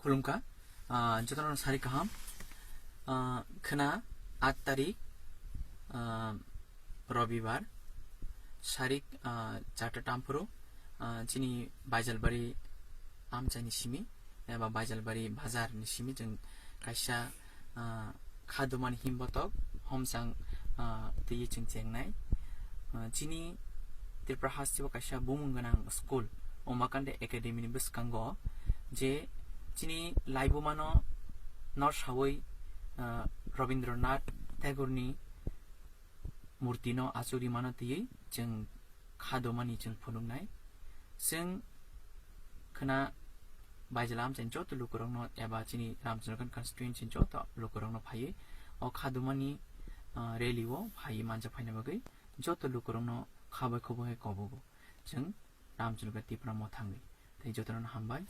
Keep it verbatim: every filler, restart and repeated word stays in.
Khulumkha, ah, jotono sari kaham. Ah, khwna aat tarik, ah, Robibar, sarik, ah, charta tamphuru, ah, chini Baijalbari amchaini simi, eba Baijalbari bazar ni simi chwng kaisa, ah, khadumani himbotok homchang, ah, twiwi chwng chengnai. Ah, chini Tripura hasteo kaisa bumung gwnang school, Umakande Academy ni bwskango, je chini laibumano norsawi, ah, Rabindranath Tagore ni murti no achukrimano twiwi chwng khadumani chwng phunuknai. Chwng khwna Baijala amchaini joto lukurokno eba chini Ramchandraghat constituency joto lukurokno phaiwi o khadumani, ah, rally o phaiwi manja phaina bagwi joto lukurokno khabai khubui hai kobogo. Chwng Ramchandraghat Tipra Mothangwi. Tei jotono hambai.